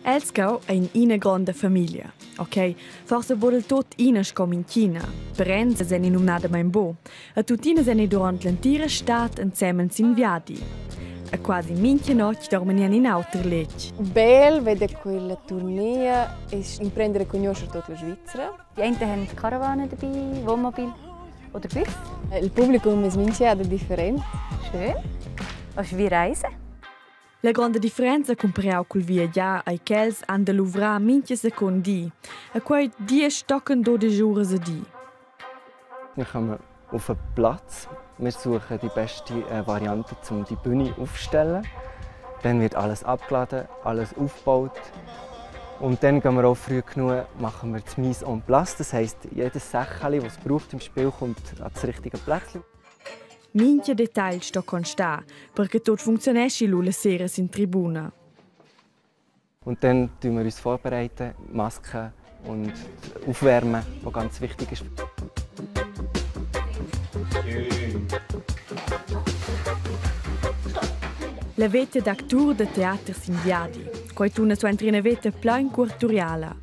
Els cheu ein ina gronda famiglia. Ok, forsa buc del tot ina sco mintgina. Parents seni numnadamein buc. E tuttina seni duront l'entira stad ensemen sin viadi. E quasi mintga notg dormen en in auter letg. Bel veder quella turnea es imprender a cugnuoscher tuot la Svizra. Die einen haben Karawane dabei, Wohnmobil oder Bus. Il publicum es mincha different. Schön. Was wie reisen? La gronda differenza cumpariau cul viagiar ei ch'els han da luvrar mintga secund di, e quei diesch tochen 12 uras a di. Wir kommen auf den Platz. Wir suchen die beste Variante, um die Bühne aufzustellen. Dann wird alles abgeladen, alles aufgebaut. Und dann gehen wir auch früh genug, machen wir das Mise en place. Das heisst, jedes Sächchen, das es braucht im Spiel, kommt an das richtige Plätzchen. Mintga detagl sto constar, per che tut funcziuneschi lu la sera sin tribuna. Und dann tun wir uns vorbereiten, Masken und Aufwärmen, was ganz wichtig ist. La veta d'actur da teater sin viadi. Quei tuna suenter ina veta plein cuorturiala.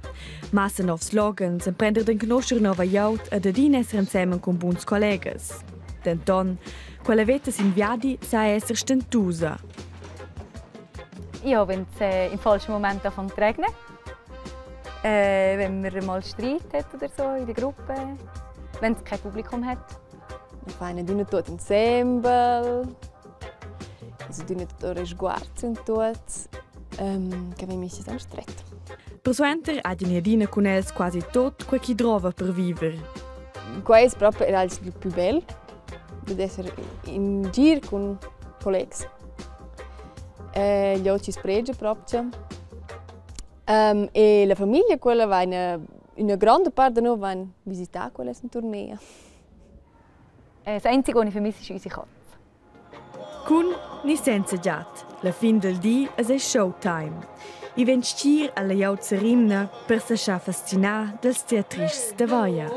Massa novs loghens, emprender d'enconoscher nova glieud ed adina esser ensemen cun buns collegas. Denton, quella veta sin viadi sa esser stentusa. Ja, wenn es im falschen Moment anfängt zu regnen. Wenn man mal Streit hat oder so in der Gruppe. Wenn es kein Publikum hat. Wir fain adüna tuot insembel. Es adüna tuot resguards und tuot. Che vegn miss am stret. Persuenter ha adina cun els quasi tot quei chi drova per viver. Quai es propi il plü bel, dad esser in gir cun collegs. Glieud chi spregia propcha. E la famiglia quella vain üna gronda part da nus vain visità quellas in turnea. Das Einzige, was ich vermisse, ist unsere Katze. Cun ni senza giat, la fin dal di es ei showtime. I vegn stgir alla glieud serimna per seschar fascinar dals teatrists da Vaia.